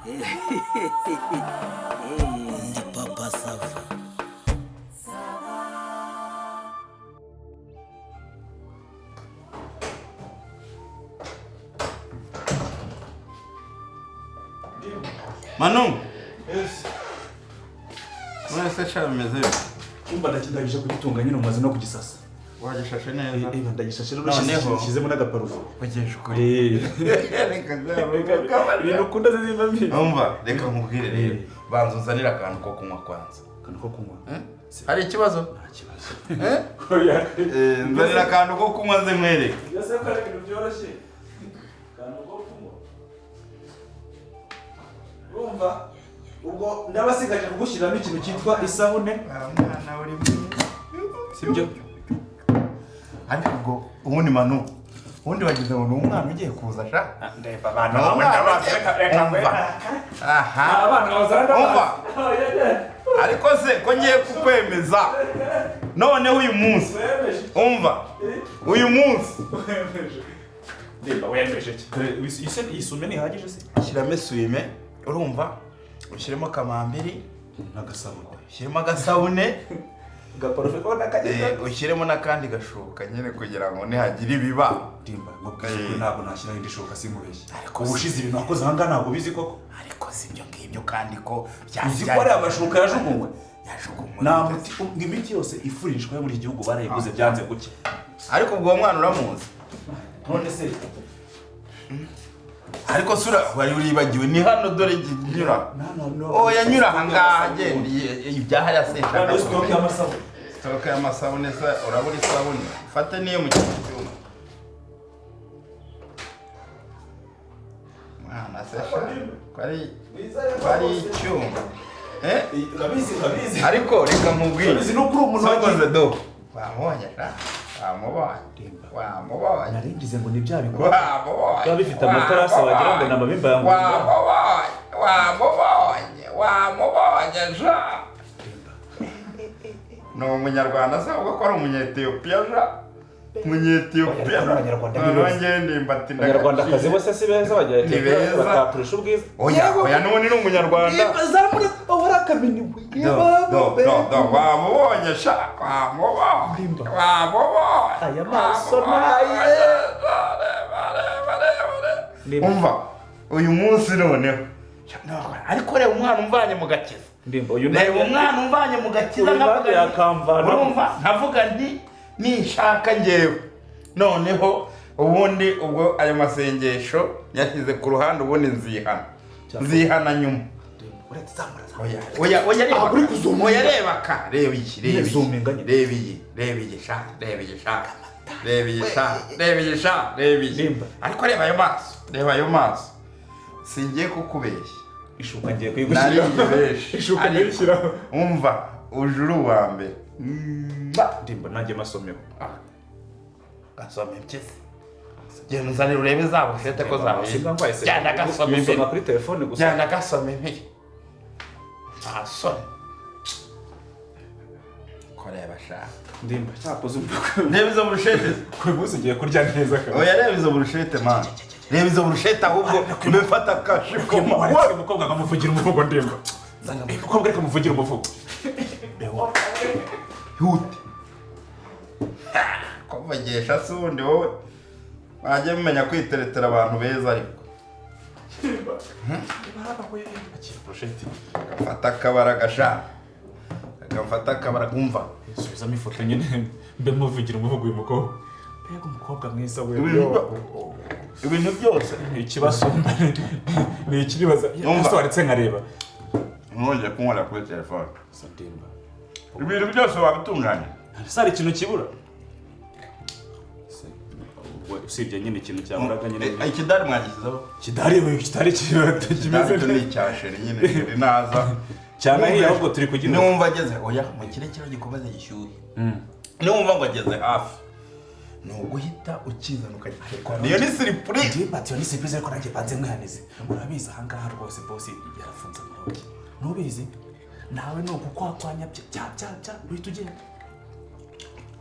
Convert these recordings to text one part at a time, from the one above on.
Ndi Papa Sava. Manu, none se sha bimeze bite? Cyumba ndakindagije kugitunga nyine, umaze no kugisasa. Wagishashe neza? Eh, ndagishashe rero. Noneho. Shyizemo n'agaparufe. Ugesha ukuri. Reka nzabe. Ibintu ukunda zizimba mbi. Umva, reka nkubwire rero, banza unzanire akantu ko kunywa kwanza. Akantu ko kunywa? Eh? Hari ikibazo? Nta kibazo. Eh? Oya. Eh, nzanira akantu ko kunywa nze nkwereke. Byose ko ari ibintu byoroshye. Akantu ko kunywa, urumva ubwo ndabasigaje kugushyiramo ikintu cyitwa isabune. Mwana uri mwiza. Sibyo? Ariko ubwo ubundi, Manu, ubundi wagize ngo ni umwana ugiye kuza sha. Ndeba abana Ni bawe. umwana Ndabazi. ugiye. Reka. Umva. Aha. Abana bazana. Umva. Ariko se ko ngiye kukwemeza noneho uyu munsi? Umva, uyu munsi. Ndeba, wemeje ki? Dore isume ntihagije se? Shyiramo eswime, urumva, ushyiremo kamambiri. N'agasabune. Ushyiremo agasabune. Gaparufe ko nakageze. Ushyiremo n'akandi gashuka nyine kugira ngo nihagira ibiba. Ndimba, nkubwije ukuri, ntabwo nashyiraho indi shuka, sinkubeshye. Ariko ubushize ibintu wakoze aha ngaha ntabwo ubizi koko. Ariko si ibyo ngibyo kandi ko byari Uzi ko ari amashuka yajugunywe? Yajugunywe. Nta muti, imiti yose ifurishwa yo muri iki gihugu barayiguze, byanze guke. Ariko ubwo uwo mwana uramuzi? None se? Ariko sura wari uribagiwe, ni hano dore nyura. Oya, nyura aha ngaha, genda ibyahariya se nshaka Nta stock kumenya. y'amasabune. Stock y'amasabune se urabura isabune? Fate niyo mu kindi cyuma. Mwana se sha, ko ari icyuma, eh? Urabizi, urabizi. Ariko reka nkubwire. Urabizi no kuri umuntu Sokoze wagiye do wamubonye sha, wamubonye, wamubonye. Nari ngize ngo ni bya bikorwa Wamubonye. biba bifite amatarasi, wagira ngo ni amabimba ya ngunda. Wamubonye, wamubonye, wamubonye sha. Ni umunyarwanda se ahubwo ko ari umunyetiyopiya sha, umunyetiyopiya. Oya, Abanyarwanda ni Noneho beza. njyewe ndimbati. Abanyarwandakazi bose si beza, bagira Ni beza. bataturusha ubwiza. Oya, oya, n'ubundi ni umunyarwanda. Warakaminiwe. Do do do do, wamubonye sha, wamubonye. Ndimba. Wamubonye. Aya maso Wamubonye. naye. Reba, reba, reba, reba. Ndimba. Umva, uyu munsi noneho, ariko reba umwana umvanye mu gakiza. Ndimba, uyu Reba umwana umvanye mu gakiza. Uyu Nkavuga nanjye yakamvanamo. Urumva, nkavuga nti ninshaka ngewe noneho ubundi ubwo ayo masengesho yashyize ku ruhande, ubundi nzihana, nzihana nyuma. Uretse zamura, zamura. Oya, oya, oya, reba. Ntabwo uri kuzuminga. Oya, reba ka, reba iki, reba iki. Zuminga nyine. Reba iyi, reba iyi sha, reba iyi sha, reba iyi sha, reba iyi sha, reba iyi. Ndimba. Ariko reba ayo maso, reba ayo maso, singiye kukubeshya. Ishuka ngiye Nariye kuyigushyiraho. benshi. Ishuka Ariko, ndayishyiraho. umva, uje uri uwa mbere. Ndimba, nanjye masomeho. Gasoma impyisi, genda uzanire urebe za bushete ko zahiye. Simba ngwaye se. Genda gasoma Gusoma impiri. kuri telefone gusa. Genda gasoma impiri, nta soni koreba sha. Ndimba, cyakoze umvugo. Reba izo burushete. Kuri munsi ugiye kurya neza kabisa. Oya, reba izo burushete man, reba izo burushete, ahubwo mbefata akashikoma. Waretse umukobwa akamuvugira umuvugo? Ndimba, umukobwa, reka muvugira umuvugo. Hute kuvugisha se ubundi wowe wajya mumenya kwiteretera abantu beza, ariko Akira burusheti. agafata akabara gasha, agafata akabara, umva. Subizamo ifoto nyine mbe muvugira umuvugo uyu mukobwa. Mbega umukobwa mwiza we! Ibintu byose. Ikibasumba ni ikiribaza. Umva. Ese waretse nkareba? Ntongeye kunkorera kuri telefone. Gusa Ndimba, Ibintu byose wabitunganya. ese hari ikintu kibura? Se, ubwo usibye nyine ikintu cyaburaga nyine. Ikidari mwagishyizeho? Kidari we, kitari kimeze Ikidari cyo ni icya chéri nyine, chéri naza. Cyane ahiye, ahubwo turi kugira Niwumva ageze, oya, mu kirere gikomeze gishyuhe, niwumva ngo ageze hafi, ni uguhita ukizana ukagitereka, niyo ni surprise. Ndimba ati iyo ni surprise, ariko nanjye banze mwihanize. Urabizi ahangaha rwose boss yarafunze amarogi, ntubizi nawe? Ni ukukwakwanya bya bya bya bya, uhita ugenda,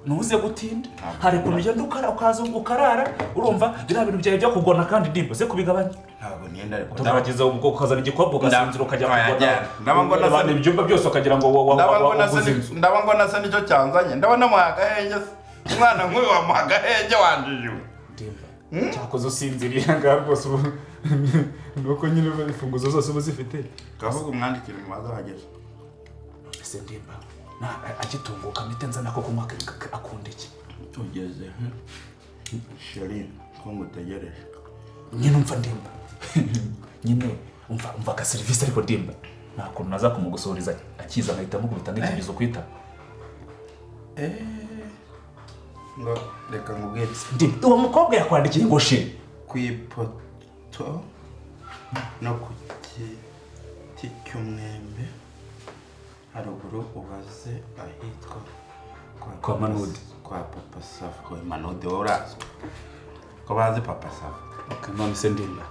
ntuze gutinda. Hari ukuntu ugenda ukaza ukarara, urumva biriya bintu byawe byo kugona, kandi Ndimba uze kubigabanya. Ntabwo Nenda ariko Tugerageza ubwo ukazana igikombe ugasinzira ukajya Oya, ndaba mbona kubona se- ibyumba byose ukagira ngo ndaba mbona se waguze inzu. Ndaba mbona se nicyo cyanzanye. Ndabona muha agahenge se. Umwana nk'uyu wamuha agahenge wanjijiwe. Ndimba, cyakoze usinziriye ngaha rwose ubu nuko nyine imfunguzo zose uba uzifite. Kavuga umwandikire mubaze ahageze. Ese Ndimba, na agitunguka mpite nzana ko kunywa akunda iki? Ugeze he? Chérie, ko ngutegereje. Nyine umva Ndimba, nyine umva ka serivisi ariko Ndimba nta kuntu naza kumugusohoreza akiza nkahita mukubita nk'ikibizo kwita. Ngo reka nkubwire. Ndimba, uwo mukobwa yakwandikiye ngo chérie. Ku ipoto no ku giti cy'umwembe haruguru ubaze ahitwa Kwa Manudi. Kwa Papa Sava. Kwa Manudi wowe urazwi ko bazi Papa Sava. Okay, none se Ndimba,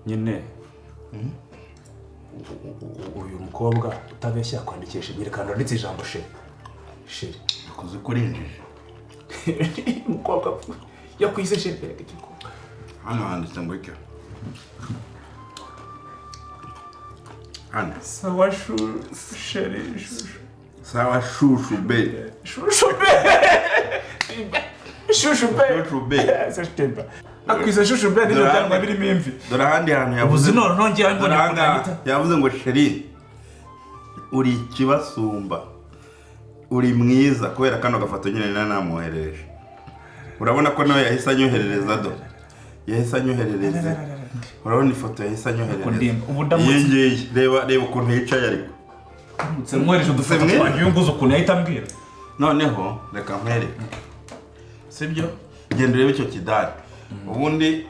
nyine uyu mukobwa utabeshya yakwandikisha nyerekana ndetse ijambo chérie. Chérie. Nakuze kurinjije. Umukobwa yakwize chérie mbere y'igikobwa. Hano handitse ngo iki? Hano. Sawa chérie shushu. Sawa shushu be. Shushu be. Shushu be. Shushu be. Se Ndimba. Akwize shushu be n'ibyo byanwa birimo imvi. Dore ahandi hantu yavuze. Ubuze none nongera Dore mbona ahandi yavuze ngo chérie uri ikibasumba. Uri mwiza kubera kano gafoto nyine nari namwoherereje. Urabona ko nawe yahise anyoherereza do. Yahise anyoherereza. Urabona ifoto yahise anyoherereza. Ndimba, ubu ndamutse- Iyi ngiyi, reba ukuntu yicaye ariko. Ndamutse mwohereje udufoto Semwe? twanjye uyu nguyu ukuntu yahita ambwira. Noneho reka nkwereke. Sibyo? Genda urebe icyo kidari. Ubundi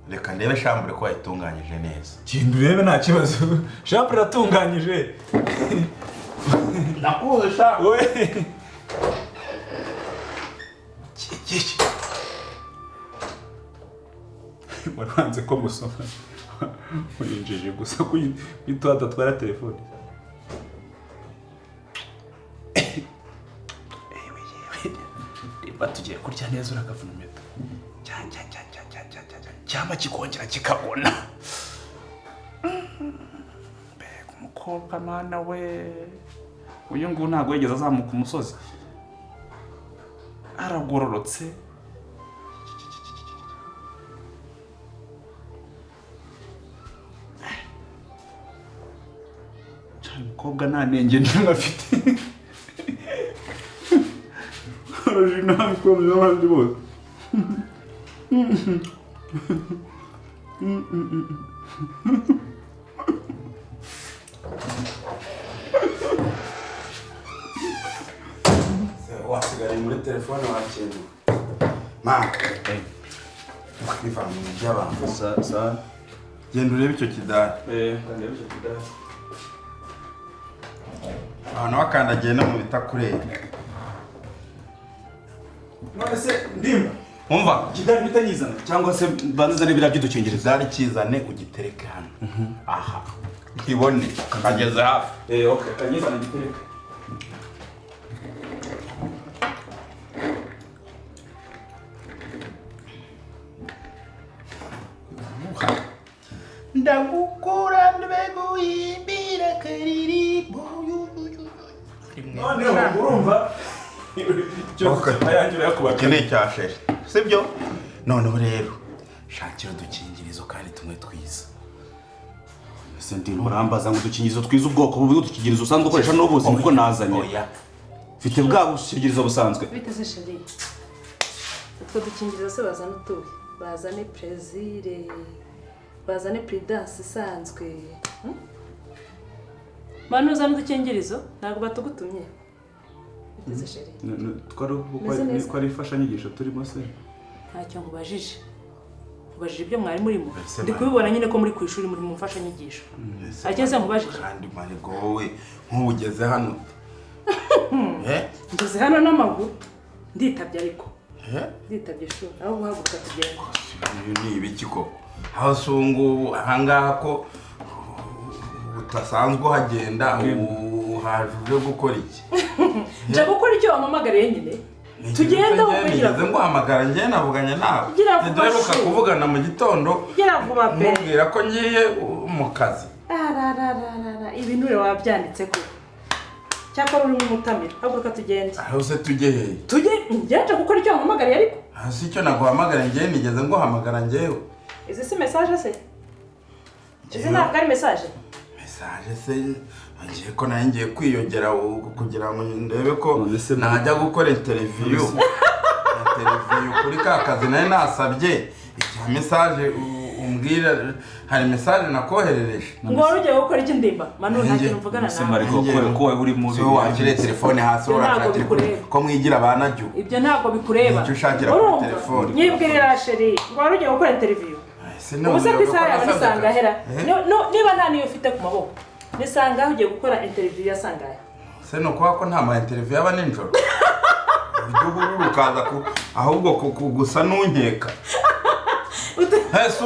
reka ndebe chambre ko wayitunganyije neza. Genda urebe nta kibazo. Chambre iratunganyije. Nakuze sha. We. Wari wanze ko musoma. Urinjije gusa kuyitwa adatwara telefone. Ewe yewe. Nimba tugiye kurya neza urakavuna impeta. Cya cya cya cya cya cya cya cya. Cyama kikongera kikabona. Mbega umukobwa mana we. Uyu nguyu ntabwo yigeze azamuka umusozi. Aragororotse. Cyane umukobwa nta nenge n'imwe afite. Oroje ntabwo n'abandi bose. Wasigariye muri telefone wakintu. Ma. Kwivanga mu by'abantu. Sa Genda urebe icyo kidari. Ndebe icyo kidari. Ahantu wakandagiye no mu bitakureba. None se Ndimba, Umva, kidari mpita nyizana cyangwa se banzane biriya by'udukingirizo? Kidari kizane ugitereke hano. Aha. Kibone kageze hafi. Okay, kanyizana gitereke. Ndagukura ndbeguhimbira karirimbo. Noneho urumva ayangira yakubaka. Iki ni icya chérie. Sibyo? Noneho rero shakira udukingirizo kandi tumwe twiza. Ese Ndimba urambaza ngo udukingirizo twiza ubwoko bubi udukingirizo usanzwe ukoresha n'ubuzi nibwo nazanye. Oya. Mfite bwa bukingirizo busanzwe. Bite se chérie? Utwo dukingirizo se bazana utuhe? Bazane Plaisir, bazane Prudence isanzwe. Manu uzana udukingirizo ntabwo batugutumye. Bite se chérie? Twari ari imfashanyigisho turimo se. Ntacyo nkubajije. Nkubajije ibyo mwari murimo. Ndi kubibona nyine ko muri ku ishuri muri mu mfashanyigisho. Ageze nkubajije. Kandi marigo wowe nk'ubugeze hano. Ngeze hano n'amaguru. Nditabye ariko. Nditabye shuri. Aho guhaguruka tugenda. Ibi ni ibiki koko? Aho se ubu ngubu ahangaha ko utasanzwe uhagenda uhaje uje gukora iki? Nje gukora icyo wampamagariye nyine. Tugende wowe gira Nigeze nguhamagara njye navuganye nawe? Gira vuba Ntiduheruka she. kuvugana mu gitondo Gira vuba pe. mubwira ko ngiye mu kazi? Ararararara, ibinure wabyanditse koko. Cyakora urimo umutamira. Haguruka tugende. Aho se tujye hehe? Tujye ngenje gukora icyo wampamagariye ariko. Hasi icyo naguhamagara njye, nigeze nguhamagara njyewe? Izi si message se? Izi ntabwo ari message? Message se ngiye ko nayo ngiye kwiyongera kugira ngo ndebe ko None se najya gukora interview kuri ka kazi nari nasabye. Icya message umbwira, hari message nakoherereje? Ngo wari ugiye gukora iki, Ndimba? Manu, nta kintu mvugana Se nawe. Mariko, ko wowe uri mubi. So wakire telefone hasi. Ibyo ntabwo Urashakira bikureba. ko mwigira ba najyo. Ibyo ntabwo bikureba. Nicyo ushakira kuri Urumva? telefone. Nyibwirira chéri, ngo wari ugiye gukora interview. Ubu se ku isaha yawe nisanga hera? Niba nta niyo ufite ku maboko, nisanga ugiye gukora interview ya sangahe? Se ni ukuvuga ko nta ma interview yaba nijoro? Uburyo uhurura ukaza ku ahubwo gusa nunkeka. Ese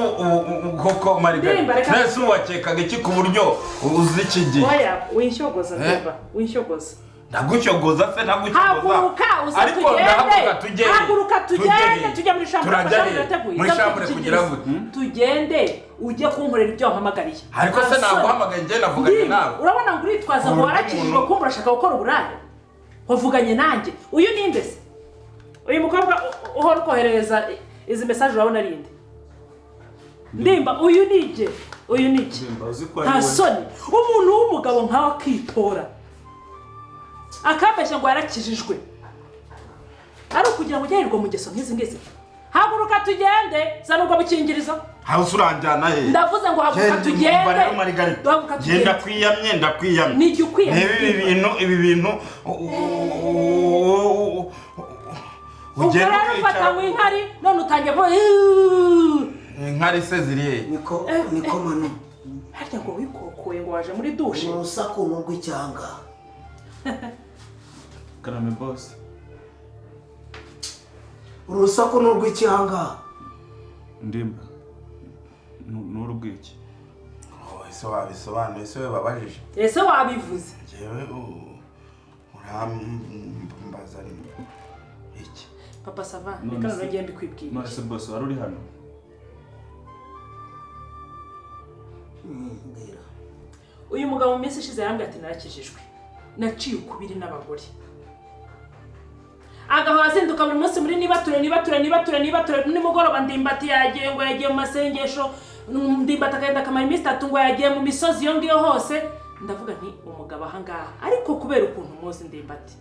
koko Margarita, Ndimba, reka- ese wakekaga iki ku buryo uzi iki gihe? Oya, winshogoza. Eh? Ndimba, winshogoza. Ndagucyogoza se? Ntagucyogoza. Haguruka uze. Ariko ndahaguruka. Tugende. Tujye? Haguruka tugende, tujye muri chambre. Turajya Chambre he? irateguye. Muri Iza chambre kugira udukingirizo. gute? Tugende ujye kunkorera ibyo wampamagariye. Ariko se Nta soni. naguhamagaye njye? Navuganye Ndimba, nawe? urabona ngo uritwaza ngo Uburyo warakijijwe, umuntu- kumva urashaka gukora uburaya. Wavuganye nanjye? Uyu ni nde se? Uyu mukobwa uhora ukoherereza izi message, urabona ari nde? Ndimba, uyu ni jye, uyu ni jye. Ndimba, uzi ko ari Nta wowe. soni, umuntu w'umugabo nkawe akitora akambeshya ngo yarakijijwe, ari ukugira ngo ujye mu ngeso nk'izi ngizi. Haguruka tugende, zana ubwo bukingirizo. Hasi uranjyana he? Ndavuze ngo haguruka Genda, tugende. umva rero Margarita, Haguruka genda. tugende. Kwiyamye, ndakwiyamye. Ni jye ukwiyamye. Niba ibi bintu Ubwo ugenda rero ufata ukicara ngo inkari, none utangiye kuvuga "Iiii." Inkari se ziri he? Niko, niko Manu. Harya ngo wikokoye ngo waje muri douche? Urusaku ni urw'icyanga. Karame, boss. Urusaku ni urw'icyanga. Ndimba, n'urw'iki? Oh, ese wabisobanuye? Se we babajije? Ese wabivuze? Njyewe urambaza iki? Papa Sava, None reka se- noneho ngende mbikwibwira. None se boss, wari uri hano? Mbwira. Uyu mugabo mu minsi ishize yarambwiye ati: "Narakijijwe, naciye ukubiri n'abagore." Agahora azinduka buri munsi muri nibature, nibature, nibature, nibature. Nimugoroba Ndimbati yagiye, ngo yagiye mu masengesho. Ndimbati akagenda akamara iminsi 3 ngo yagiye mu misozi iyo ngiyo hose. Ndavuga nti: "Umugabo ahangaha," ariko kubera ukuntu muzi Ndimbati,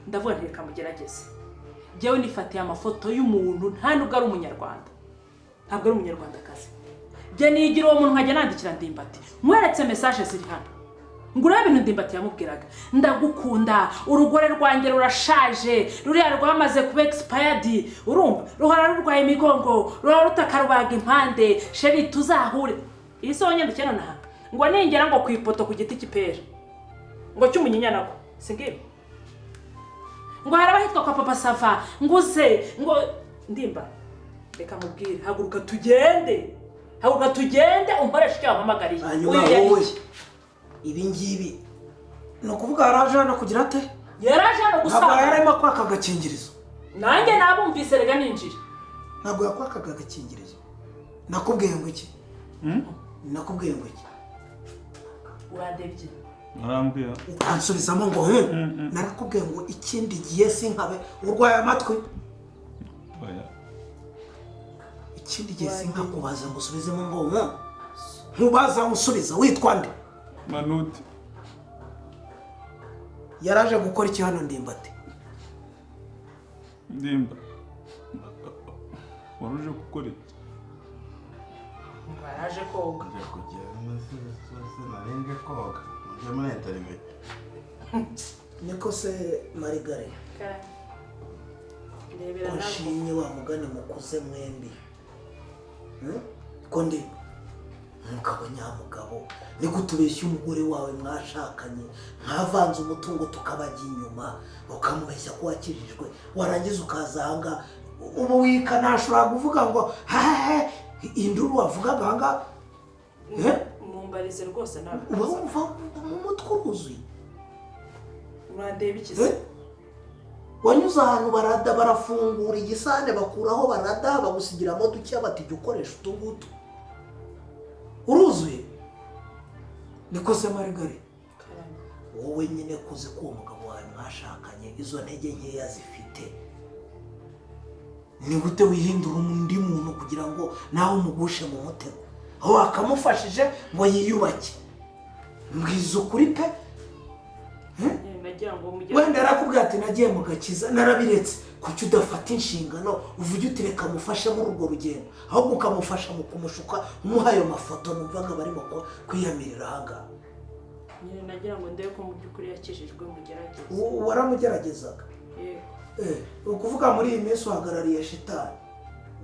ndavuga nti: "Reka mugerageze." Njyewe nifatiye amafoto y'umuntu, nta nubwo ari umunyarwanda, ntabwo ari umunyarwandakazi. Njye nigira uwo muntu, nkajya nandikira Ndimbati. Nkweretse message ziri hano ngo urebe ibintu Ndimbati yamubwiraga: "Ndagukunda, urugore rwanjye rurashaje, ruriya rwamaze kuba expired, urumva ruhora rurwaye imigongo, ruhora rutaka, rubaga impande. Chéri, tuzahure." Iyi si wowe nyandikira nonaha ngo ningera ngo ku ipoto ku giti cy'ipera ngo cy'umunyinya, nako si ngibi, ngo hari abahitwa kwa Papa Sava, ngo uze. Ngo Ndimba, reka mubwire, haguruka tugende, haguruka tugende unkoreshe icyo wampamagariye. Hanyuma Uyu yari wowe iki? Ibi ngibi ni ukuvuga yaraje hano kugira ate? Yaraje hano Ntabwo gusanga. yararimo kwaka agakingirizo. Nanjye nabumvise rega ninjira. Ntabwo yakwakaga agakingirizo. Nakubwiye ngo iki? Nakubwiye ngo iki? Urandebye. Arambwira. Ukansubizamo ngo he? Narakubwiye ngo ikindi gihe sinkabe urwaye amatwi. Oya. Ikindi gihe sinkakubaza ngo usubizemo ngo hu. Nkubaza usubiza witwa nde? Manuti. Yaraje gukora iki hano Ndimbati? Ndimba, wari uje gukora iki? Ngo yaraje koga. Njya kujya narinje koga, njya muri interview. Niko se Marigare? Ndebera Ko nawe. Nshimye wa mugani mukuze mwembi. Ko ndi umugabo nyamugabo, ni gute ubeshya umugore wawe mwashakanye, mwavanze umutungo tukabajya inyuma, ukamubeshya ko wakijijwe, warangiza ukaza ahangaha ubu wika? Ntashobora kuvuga ngo hehe induru wavugaga ahangaha, eh? Mumbarize rwose nawe. Uba wumva mu mutwe uruzuye. Urandeba iki Eh? se? Wanyuze ahantu barada barafungura igisane bakuraho barada bagusigiramo duke bati jya ukoresha utu ngutu. Uruzuye? Niko se Marigari? Wowe nyine kuzi ko uwo mugabo wawe mwashakanye izo ntege nkeya zifite. Ni gute wihindura undi muntu kugira ngo nawe umugushe mu mutego? Aho wakamufashije ngo yiyubake. Mbwiza ukuri pe. Wenda arakubwira ati nagiye mu gakiza narabiretse. Kuki udafata inshingano uvuge uti reka mufashe muri urwo rugendo, ahubwo ukamufasha mu kumushuka umuha ayo mafoto numvaga barimo kwiyamirira ahangaha. Nyine nagira ngo ndebe ko mu by'ukuri yakijijwe mugerageza. Waramugeragezaga? Yego. Ukuvuga muri iyi minsi uhagarariye shitani.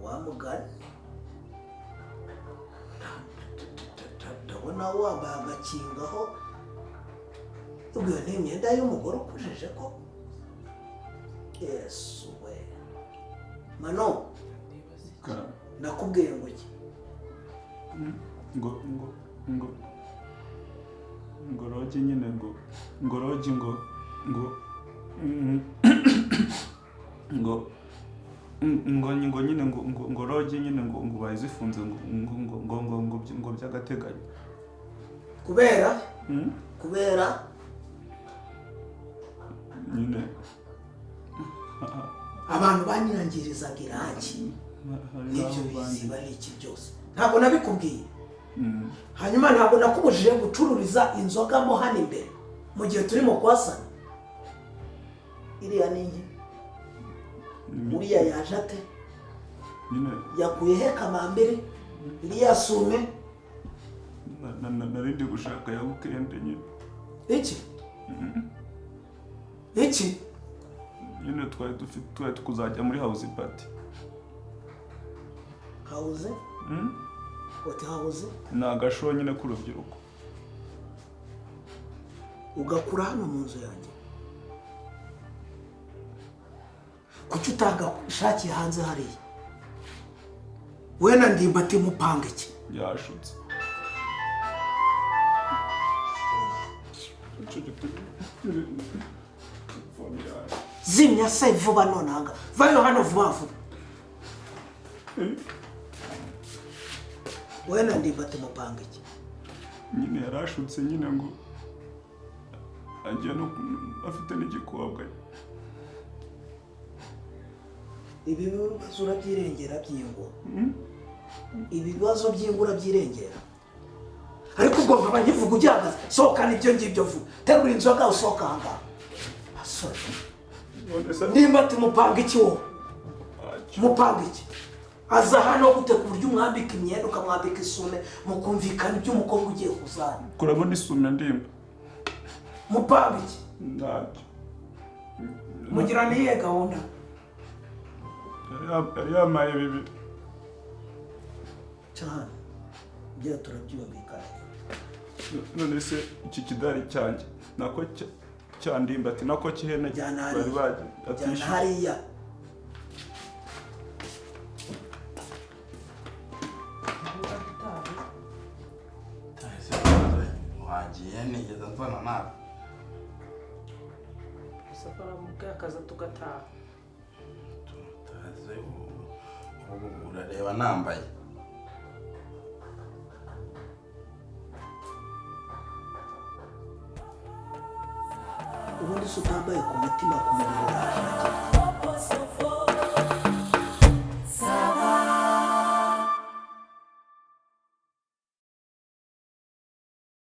Wamugani ndabona wambaye agakingaho. Ubwo ni imyenda y'umugore ukujije ko. Yesu we. Mano, nakubwiye ngo iki? Ngo ngo ngo ngo rogi nyine ngo ngo rogi ngo ngo ngo ngo ngo nyine ngo ngo ngo rogi nyine ngo ngo bayizifunze ngo ngo ngo ngo ngo ngo ngo by'agateganyo. Kubera? Kubera nyine abantu banyirangirizaga irangi n'ibyo biziba n'iki byose ntabwo nabikubwiye. Hanyuma ntabwo nakubujije gucururiza inzoga mo hano imbere mu gihe turimo kuhasana. Iriya ni inki? Uriya yaje ate? Yakuye he kamambiri? Iriya sume? Narindi gushaka ya weekend nyine. Iki? Iki? Nyine twari dufite twari kuzajya muri house party. House? What house? Ni agasho nyine k'urubyiruko. Ugakura hano mu nzu yanjye. Kuki utagashakiye hanze hariya? We na Ndimbati mupanga iki? Yashutse. Zimya se vuba nonanga. Vayo hano vuba vuba. We na Ndimbati mupanga iki? Nyine yarashutse nyine ngo agiye no afite n'igikobwa. Ibi bibazo urabyirengera by'ingo. Ibi bibazo by'ingo urabyirengera. Ariko ubwo nkaba nkivuga ugihagaze, sohokana ibyo ngibyo vuba. Terura inzoga usohoka aha ngaha. Asore. Ndimbati mupanga iki wowe? Mupanga iki? Aza hano gute ku buryo umwambika imyenda ukamwambika isume mukumvikana iby'umukobwa ugiye kuzana? Kurabona isume ndimba. Mupanga iki? Ntacyo. Mugira niye gahunda? Yari yamaye bibiri. Cyane. Bya turabyumvikana. None se iki kidari cyanjye nako cya Ndimbati nako kihene bari baje atishyura hariya. Wagiye nigeze nzana nawe. Gusa baramubwiye akaza tugataha. Tutaze ubu urareba nambaye. Ubundi se utambaye ku mutima ku mubiri urashaje.